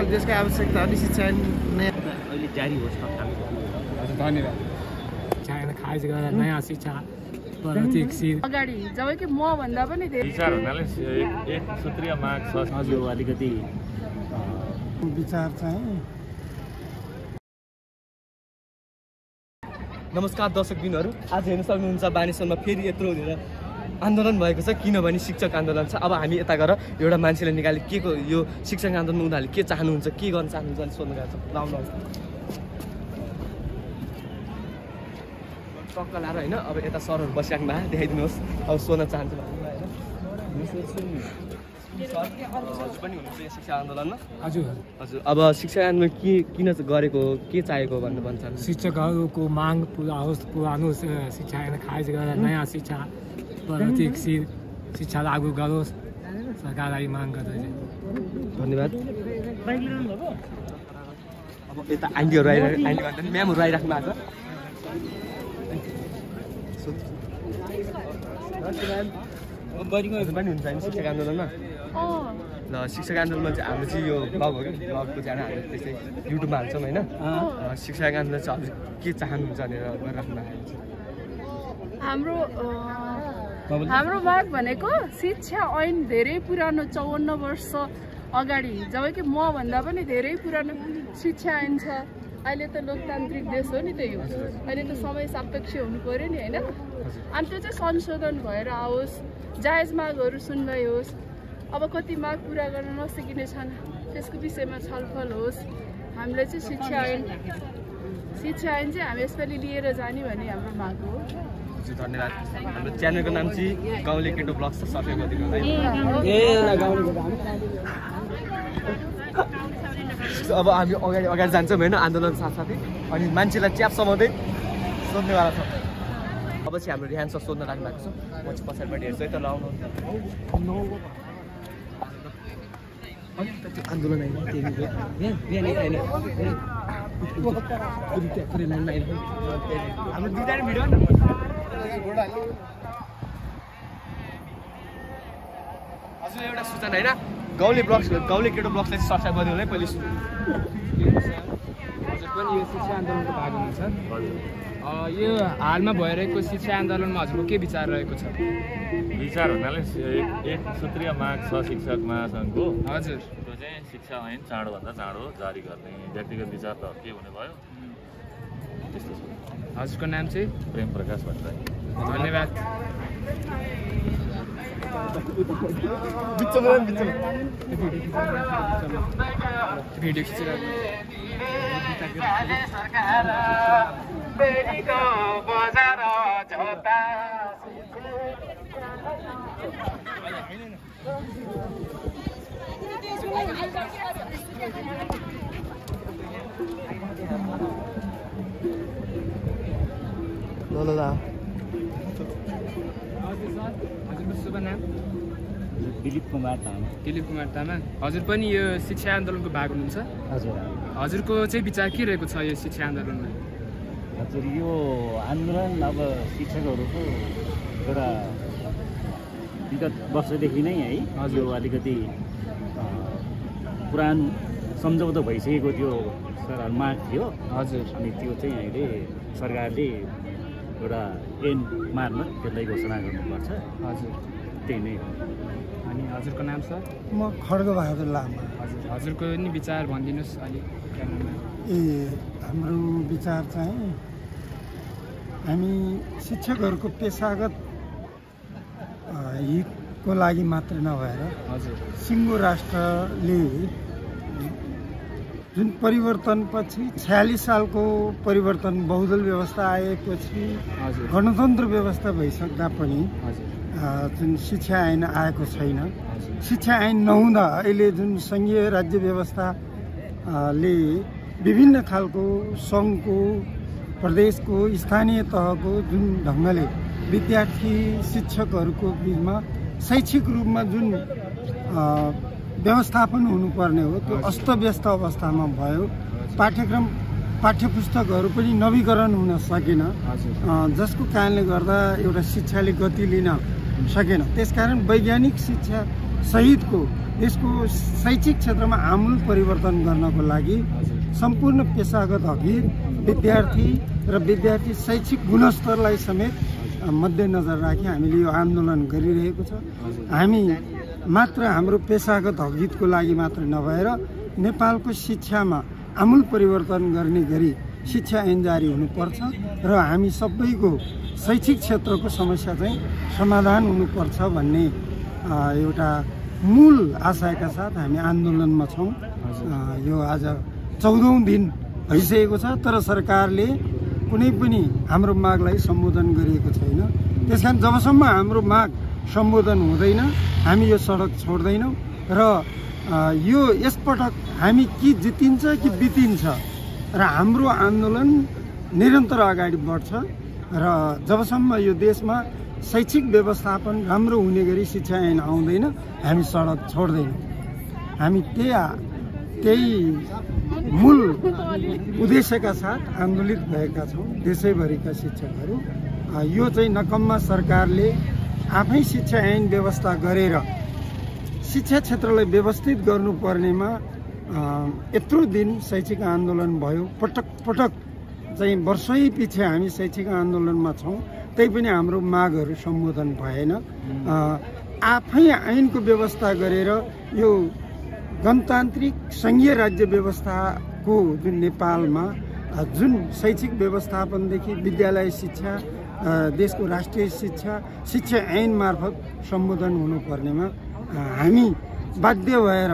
देशको आवश्यकता अनि शिक्षा ऐन अहिले जारी होस् तत्काल। धन्यवाद। शिक्षा खारेज गरेर नयाँ शिक्षा पद्धति अगाडि जब कि म भन्दा पनि धेरै विचार हुनाले एक सूत्रीय माग छ। हजुर अलिकति विचार चाहिँ नमस्कार दर्शकबिनहरू, आज हेर्न सक्नुहुन्छ बानेश्वरमा फेरि यत्रो धेरै आन्दोलन भएको छ किनभने शिक्षक आन्दोलन छ। अब हामी यता गएर एउटा मान्छेलाई निकाले के को यो शिक्षक आन्दोलनमा उनीहरूले के चाहनुहुन्छ, के गर्न चाहनुहुन्छ अनि सोध्न गएको छ। लाउनु टक्क लाएर होइन। अब यता सरहरू बसिराख्नु भएको देखाइदिनुहोस्। अब सोध्न चाहन्छु हजुर पनि हुनुहुन्छ यो शिक्षा आन्दोलनमा? हजुर हजुर। अब शिक्षा आन्दोलन किन गरेको, के चाहिएको भन्नु भन्छ? शिक्षकहरूको माग पुरा होस्, पुरानो शिक्षा खारेज गरेर नयाँ शिक्षा पद्धति शिक्षा लागू गरोस्, सरकारलाई माग गर्दै। धन्यवाद। अब यता आन्टीहरू आइराख्नु म्यामहरू आइराख्नु भएको छ पनि हुन्छ होइन शिक्षक आन्दोलनमा? ल शिक्षक आन्दोलनमा चाहिँ हाम्रो चाहिँ यो ब्लग हो कि ब्लगको चाहिँ हामी त्यस्तै युट्युबमा हाल्छौँ होइन। शिक्षक आन्दोलन चाहिँ हजुर के चाहनुहुन्छ भनेर गरिराख्नु भएको छ। हाम्रो माग भनेको शिक्षा ऐन धेरै पुरानो 54 वर्ष अगाडि जब कि म भन्दा पनि धेरै पुरानो शिक्षा ऐन छ। अहिले त लोकतान्त्रिक देश हो नि, त्यही हो। अहिले त समय सापेक्ष हुनु पर्यो नि होइन। अनि त्यो चाहिँ संशोधन भएर आओस्, जायज मागहरू सुनवाई होस्। अब कति माग पुरा गर्न नसकिने छन् त्यसको विषयमा छलफल होस्। हामीले चाहिँ शिक्षा ऐन चाहिँ हामी यसपालि लिएर जाने भन्ने हाम्रो माग हो। धन्यवाद। हाम्रो च्यानलको नाम चाहिँ गाउँले केटो ब्लग छ, सब्सक्राइब गरिदिनु होला। अब हामी अगाडि जान्छौँ होइन आन्दोलन साथसाथै, अनि मान्छेलाई च्याप समाउँदै सोध्नेवाला छ। अब चाहिँ हाम्रो रिहान सर सोध्न लाग्नु भएको छ। म चाहिँ पछाडिबाट हेर्छु है त। लाउनु आन्दोलन आएन हाम्रो दुईजना भिडियो हजुर एउटा सूचना होइन, गाउँले केटो ब्लग्सलाई सब्सक्राइब गरिदिनु होला है पहिले। हजुर पनि यो शिक्षा आन्दोलनको भाग हुनुहुन्छ। यो हालमा भइरहेको शिक्षा आन्दोलनमा हजुरको के विचार रहेको छ? विचार हुनाले एक सूत्रीय माग छ शिक्षक महासङ्घको। हजुर त्यो चाहिँ शिक्षा ऐन चाँडोभन्दा चाँडो जारी गर्ने। व्यक्तिगत विचार त के हुने भयो त्यस्तो छ। हजुरको नाम चाहिँ? प्रेम प्रकाश भट्टराई। धन्यवाद। भिडियो खिचेर ल हजुरको शुभ नाम? दिलीप कुमार तामाङ। दिलीप कुमार तामाङ। हजुर पनि यो शिक्षा आन्दोलनको भाग हुनुहुन्छ? हजुर। हजुरको चाहिँ विचार के रहेको छ यो शिक्षा आन्दोलनमा? हजुर यो आन्दोलन अब शिक्षकहरूको एउटा विगत वर्षदेखि नै है यो अलिकति पुरानो सम्झौता भइसकेको त्यो माग थियो। हजुर। अनि त्यो चाहिँ अहिले सरकारले एउटा ऐन मार्फत त्यसलाई घोषणा गर्नुपर्छ। हजुर त्यही नै हो। अनि हजुरको नाम सर? म खड्गबहादुर लामा। हजुरको नि विचार भनिदिनुहोस् अलिक क्यामेरामा। हाम्रो विचार चाहिँ हामी शिक्षकहरूको पेसागत हितको लागि मात्र नभएर हजुर सिङ्गो राष्ट्रले जुन परिवर्तनपछि 46 सालको परिवर्तन बहुदल व्यवस्था आएपछि गणतन्त्र व्यवस्था भइसक्दा पनि जुन शिक्षा ऐन आएको छैन। शिक्षा ऐन नहुँदा अहिले जुन सङ्घीय राज्य व्यवस्थाले विभिन्न खालको सङ्घको, प्रदेशको, स्थानीय तहको जुन ढङ्गले विद्यार्थी शिक्षकहरूको बिचमा शैक्षिक रूपमा जुन व्यवस्थापन हुनुपर्ने हो त्यो अस्तव्यस्त अवस्थामा भयो। पाठ्यपुस्तकहरू पनि नवीकरण हुन सकेन, जसको कारणले गर्दा एउटा शिक्षाले गति लिन सकेन। त्यसकारण वैज्ञानिक शिक्षा सहितको यसको शैक्षिक क्षेत्रमा आमूल परिवर्तन गर्नको लागि सम्पूर्ण पेशागत हकी विद्यार्थी र विद्यार्थी शैक्षिक गुणस्तरलाई समेत मध्यनजर राखी हामीले यो आन्दोलन गरिरहेको छ। हामी मात्र हाम्रो पेशागत हकितको लागि मात्र नभएर नेपालको शिक्षामा आमूल परिवर्तन गर्ने गरी शिक्षा ऐन जारी हुनुपर्छ र हामी सबैको शैक्षिक क्षेत्रको समस्या चाहिँ समाधान हुनुपर्छ भन्ने एउटा मूल आशयका साथ हामी आन्दोलनमा छौँ। यो आज 14औं दिन भइसकेको छ, तर सरकारले कुनै पनि हाम्रो मागलाई सम्बोधन गरिएको छैन। त्यसकारण जबसम्म हाम्रो माग सम्बोधन हुँदैन हामी यो सडक छोड्दैनौँ र यो यसपटक हामी कि जितिन्छ कि बितिन्छ र हाम्रो आन्दोलन निरन्तर अगाडि बढ्छ र जबसम्म यो देशमा शैक्षिक व्यवस्थापन राम्रो हुने गरी शिक्षा ऐन आउँदैन हामी सडक छोड्दैनौँ। हामी त्यही मूल उद्देश्यका साथ आन्दोलित भएका छौँ देशैभरिका शिक्षकहरू। यो चाहिँ नकम्मा सरकारले आफै शिक्षा ऐन व्यवस्था गरेर शिक्षा क्षेत्रलाई व्यवस्थित गर्नुपर्नेमा यत्रो दिन शैक्षिक आन्दोलन भयो, पटक पटक चाहिँ वर्षै पछि हामी शैक्षिक आन्दोलनमा छौँ, त्यही पनि हाम्रो मागहरू सम्बोधन भएन। आफै ऐनको व्यवस्था गरेर यो गणतान्त्रिक सङ्घीय राज्य व्यवस्थाको जुन नेपालमा जुन शैक्षिक व्यवस्थापनदेखि विद्यालय शिक्षा, देशको राष्ट्रिय शिक्षा ऐन मार्फत सम्बोधन हुनुपर्नेमा हामी बाध्य भएर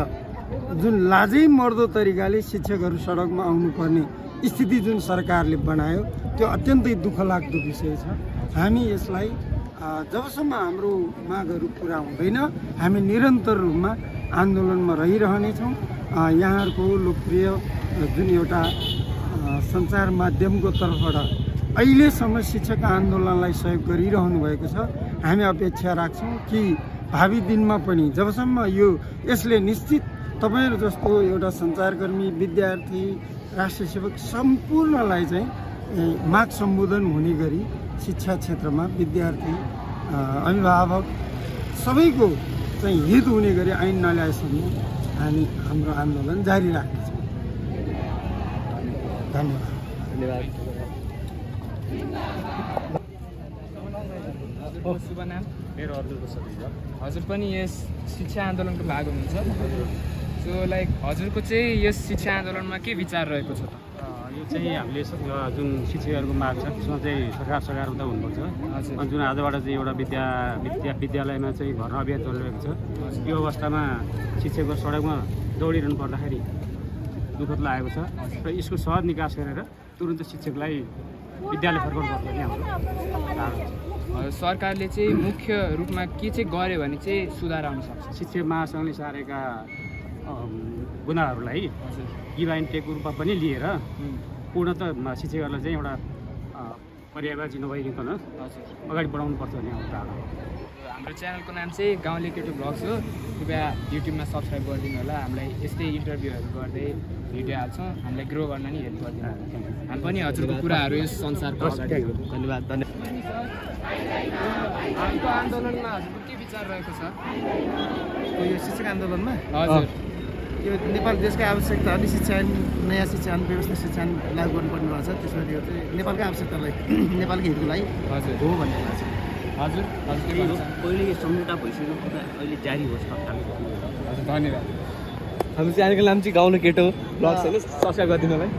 जुन लाजै मर्दो तरिकाले शिक्षकहरू सडकमा आउनुपर्ने स्थिति जुन सरकारले बनायो त्यो अत्यन्तै दुःखलाग्दो विषय छ। हामी यसलाई जबसम्म हाम्रो मागहरू पुरा हुँदैन हामी निरन्तर रूपमा आन्दोलनमा रहिरहनेछौँ। यहाँहरूको लोकप्रिय जुन एउटा सञ्चार माध्यमको तर्फबाट अहिलेसम्म शिक्षक आन्दोलनलाई सहयोग गरिरहनु भएको छ। हामी अपेक्षा राख्छौँ कि भावी दिनमा पनि जबसम्म यसले निश्चित तपाईँहरू जस्तो एउटा सञ्चारकर्मी, विद्यार्थी, राष्ट्रिय सेवक सम्पूर्णलाई चाहिँ माग सम्बोधन हुने गरी शिक्षा क्षेत्रमा विद्यार्थी, अभिभावक सबैको चाहिँ हित हुने गरी ऐन नल्याएसम्म हामी हाम्रो आन्दोलन जारी राख्नेछौँ। धन्यवाद। शुभ नाम मेरो अर्जुन प्रसाद। हजुर पनि यस शिक्षा आन्दोलनको भाग हुनुहुन्छ। सो लाइक हजुरको चाहिँ यस शिक्षा आन्दोलनमा के विचार रहेको छ त? यो चाहिँ हामीले जुन शिक्षकहरूको माग छ त्यसमा चाहिँ सरकार हुँदा हुनुपर्छ। अनि जुन आजबाट चाहिँ एउटा विद्यालयमा चाहिँ भर्ना अभियान चलिरहेको छ, यो अवस्थामा शिक्षकहरू सडकमा दौडिरहनु पर्दाखेरि दुःखद लागेको छ र यसको सहज निकास गरेर तुरुन्त शिक्षकलाई विद्यालय फर्काउनु पर्छ नि हाम्रो। सरकारले चाहिँ मुख्य रूपमा के चाहिँ गर्यो भने चाहिँ सुधार आउन सक्छ? शिक्षक महासङ्घले सारेका गुनाहरूलाई गिभ एन्ड टेकको रूपमा पनि लिएर पूर्णत शिक्षकहरूलाई चाहिँ एउटा पर्यायवाची नभइकन अगाडि बढाउनु पर्छ भन्ने हाम्रो धारणा हो। हाम्रो च्यानलको नाम चाहिँ गाउँले केटो ब्लग्स हो। कृपया युट्युबमा सब्सक्राइब गरिदिनु होला। हामीलाई यस्तै इन्टरभ्यूहरू गर्दै भिडियो हाल्छौँ, हामीलाई ग्रो गर्न नि हेल्प गरिदिनु होला। हामी पनि हजुरको कुराहरू यस संसारको धन्यवाद। हालको आन्दोलनमा हजुरको के विचार रहेको छ? यो शिक्षक आन्दोलनमा हजुर यो नेपाल देशको आवश्यकता अनि शिक्षा नयाँ शिक्षा व्यवस्था शिक्षा लागू गर्नुपर्ने भएको छ। त्यसमा यो चाहिँ नेपालको आवश्यकतालाई नेपालको हितको लागि हजुर हो भन्ने लाग्छ। हजुर पहिले सम्झौता भइसक्यो, अहिले जारी होस् तत्काल। हजुर धन्यवाद। हाम्रो च्यानलको नाम चाहिँ गाउँले केटो ब्लग्स होइन, सब्सक्राइब गरिदिनु होला है।